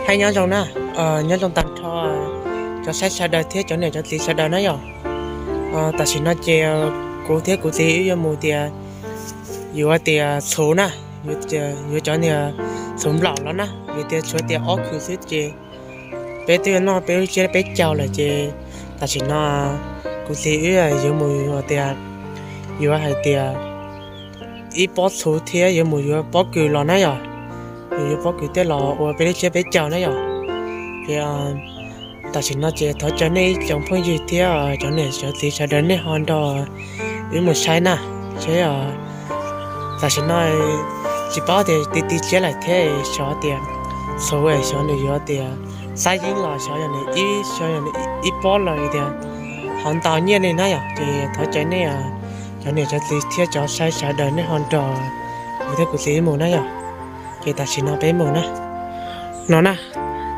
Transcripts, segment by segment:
Hais nyob zoo na, nyob zoo tag nrho cov saib sawv daws thiab cov niam cov txiv sawv daws na yom. Tam sim no ces kuv thiab kuv txiv wb yuav mus tias yuav tias txhuv na, yuav cov niag txhuv nplaum los na, vim tias tshuav tias ob khw xwb ces peb twb yuav noj peb lub tsiab peb caug lawm ces tam sim no kuv txiv wb yuav mus tias yuav hais tias ib pob txhuv thiab yuav mus yuav pob kws los na yom. Yuav yuav pob kws tej los ua peb lub tsiab peb caug na yom. Ces tam sim no ces thov caw nej ib tsoom phooj ywg thiab cov niam cov txiv sawv daws nej ho nrog wb mus saib na, saib. Tam sim no tsis paub tias ti ti tsiab lawm thiab, xyov tias txhuv xyov nws yuav tias xab yeeb los xyov yog nws ib, xyov yog nws ib pob los tias hov ntau nyiaj li na yom. Ces thov caw nej cov niam cov txiv thiab cov saib sawv daws nej ho nrog kuv thiab kuv txiv mus na yom. Ces tam sim no peb mus na. No na,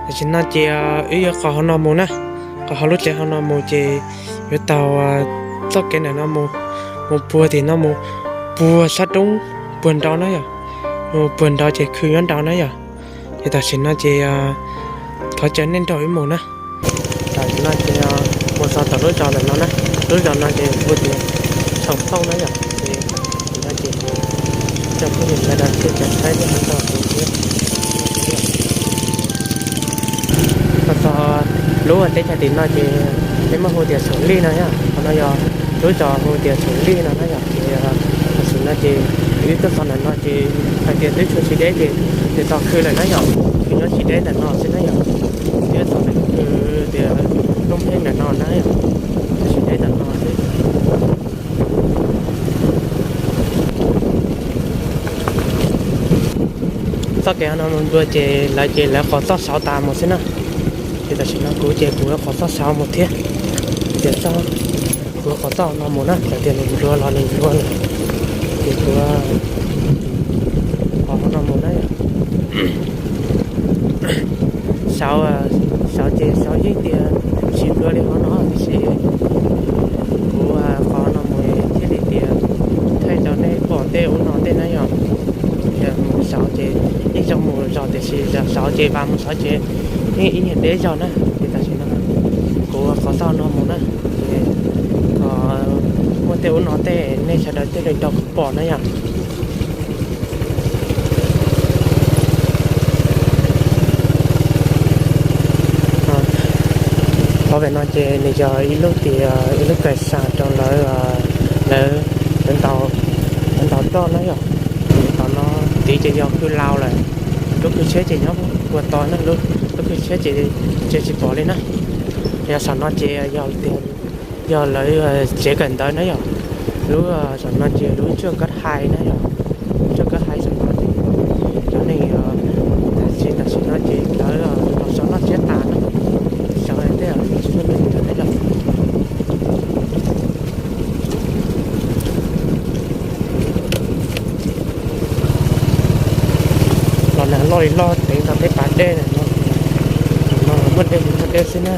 tam sim no ces wb yuav qhov hauv no mus na, qhov hauv lub tsev hauv no mus ces yuav taug txoj kev ntawm no mus, mus puag tim no mus, puag sab roob puag nraud na yom, mus puag nraud ces khw nyob nraud na yom. Ces tam sim no ces thov caw nej nrog wb mus na. Tam sim no ces mus txog tom lub zos ntawm no na, lub zos no ces hu tias Tshoom Phooj na yom. Ces tam sim no ces coj phooj ywg sawv daws thiab cov saib nej ho nrog kuv thiab. Txog lub teb chaws tim no ces peb muab hu tias Tshoom Lij no yom, qhov no yog lub zos hu tias Tshoom Lij no na yom. Ces tam sim no ces wb tuaj txog ntawm no ces hais tias twb tshuav tsis deb ces tes tos khw lawm na yom, khw nyob tsis deb ntawm no xwb na yom. Twb txog ntawm khw tias Looj Pheej ntawm no na yom, tsis deb ntawm no xwb. Txoj kev no mus dua ces lawv ces lawv qhov txoj saud tas mus xwb na. Ces tam sim no kuv ces kuv qhov txoj saud mus thiab. Tias txoj, kuv qhov txoj no mus na, lawv tias nws nplua los nws nplua lawm. Ces kuv qhov no mus na. Saud, saud ces saud yeej tias tsis nplua li qhov no tiam sis kuv qhov no mus thiaj li tias thaij rau nej pom tej ub no tej na yom. Tias mus saud ces yeej zoo mus zog tiam sis saud ces vas mus saud ces yeej ib nyuag deb zog na. Ces tam sim no kuv qhov txoj no mus na, ces kom muaj tej ub no tej nej sawv daws thiaj li nrog kuv pom na yom. Qhov pem no ces nws yog ib lub tias ib lub kais xas rau lawv, lawv, lawv ntaus toj na yom. Ces tom no tid ces yog khw laus lawm, lub khw tshiab ces nyob puag tod na, lub khw tshiab ces tsis pom li na. Yog saum no ces yog tias yog lawv tsev kawm ntawv na yom. Lub saum no ces lub tsuaj kab hais na yom. Tsuaj kab hais saum no ces cov neeg tam sim, tam sim no ces lawv los xyuas noj tsiab tas na. Xyov tej tsis muaj neeg ntawd na yom. Los nag loj li loj tev tau tej pas dej no, muaj dej muaj dej xwb na.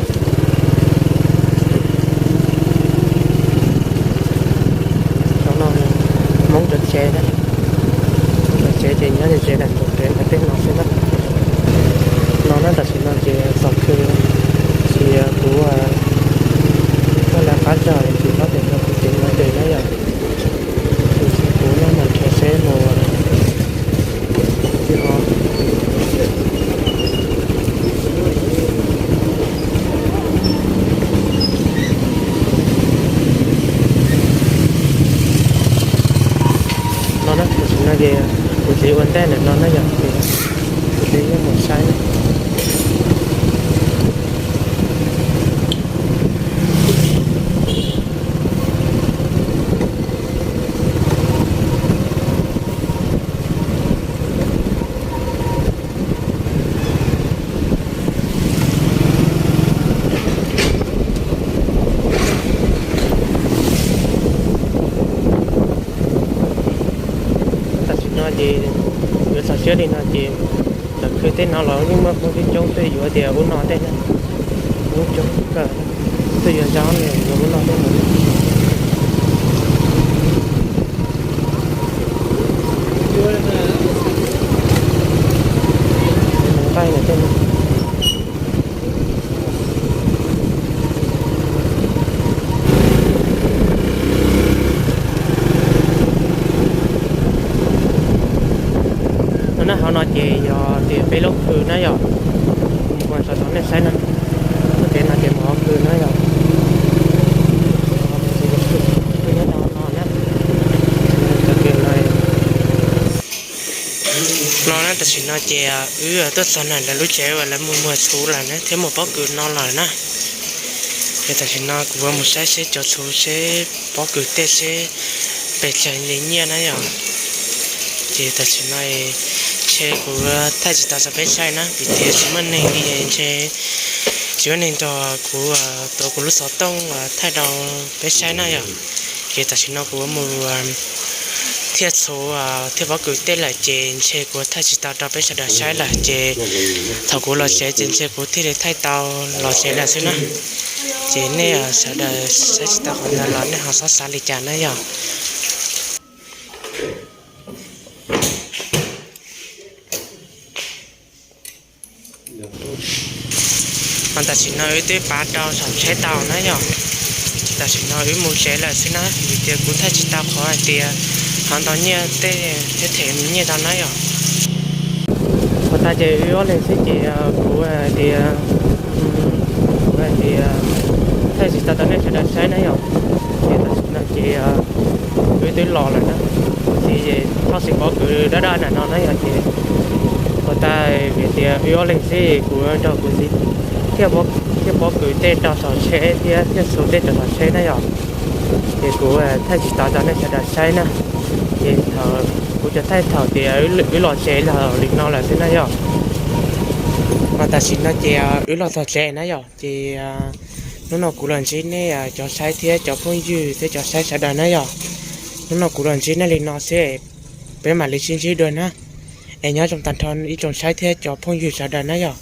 Cov no Hmoob cov tsev na, Hmoob cov tsev ces nyob ze ze daim ntaus kev ntawm tej no xwb na. No na tam sim no ces txog khw, ces kuv koj lawv qab zog ces koj tes rau kuv cev no ces na yom. Ces kuv no mam nrhiav seb mus no na, tam sim no ces kuv txiv ua ntej ntawm no na yom, ces kuv txiv yeej mus saib na. Tam sim no ces yuav txog siab li no ces ntawm khw tej no los yeej muaj Hmoob coob coob tuaj yuav tias ub no tej na. Hmoob coob kawg tuaj yuav zaub yuav ub no tej na. Nqaij no tej na. Ces yog tias peb lub khw na yom, mus ua tso rau nej saib na. Lub tsev no ces mus hauv khw na yom. Khw nyob rau no na. Cov kws no, no na, tam sim no ces wb tuaj txog ntawm lawv lub tsev uas lawv mus muag txhuv lawm na thiab mus pob kws no lawm na. Ces tam sim no kuv yuav mus saib seb cov txhuv seb pob kws tej seb pes tsawg li nyiaj na yom. Ces tam sim no ntshe kuv thaij tsis tau rau peb saib na vim tias tsis muaj neeg li, ntshe tsis muaj neeg nrog kuv tuav kuv lub xov tooj thaij rau peb saib na yom. Ces tam sim no kuv yuav mus thiaj txhuv thiaj pob kws tej lawm ces ntshe kuv thaij tsis tau rau peb sawv daws saib lawm ces thaum kuv los tsev ces ntshe kuv thiaj li thaij tau los tsev lawm xwb na. Ces nej sawv daws saib tsis tau qhov ntawd los nej ho txhob xav li cas na yom. Mas tam sim no wb twb pav rau saum tsheb tau na yom. Tam sim no wb mus tsev lawm xwb na vim tias kuv thaij tsis tau qhov hais tias qhov ntau nyiaj tej thiab them nyiaj tau na yom. Puas tas ces wb ob leeg xwb ces kuv hais tias, kuv hais tias thaij tsis tau rau nej sawv daws saib na yom. Ces tam sim no ces wb twb los lawm na, ces txoj xiv pob kws dawb dawb nram no na yom. Ces puas tas vim tias wb ob leeg xwb kuv nrog kuv txiv thiaj pob kws tej rau saum tsheb thiab thiaj txhuv tej rau saum tsheb na yom. Ces kuv thaij tsis tau rau nej sawv daws saib na. Ces kuv cov thaij thaum tias wb los tsev los li no lawm xwb na yom. Mas tam sim no ces wb los txog tsev na yom, ces hnub no kuv los ntsib nej cov saib thiab cov phooj ywg thiab cov saib sawv daws na yom. Hnub no kuv los ntsib nej li no xwb, peb mam li sib ntsib dua na. Es nyob zoo tag nrho ib tsoom saib thiab cov phooj ywg sawv daws na yom.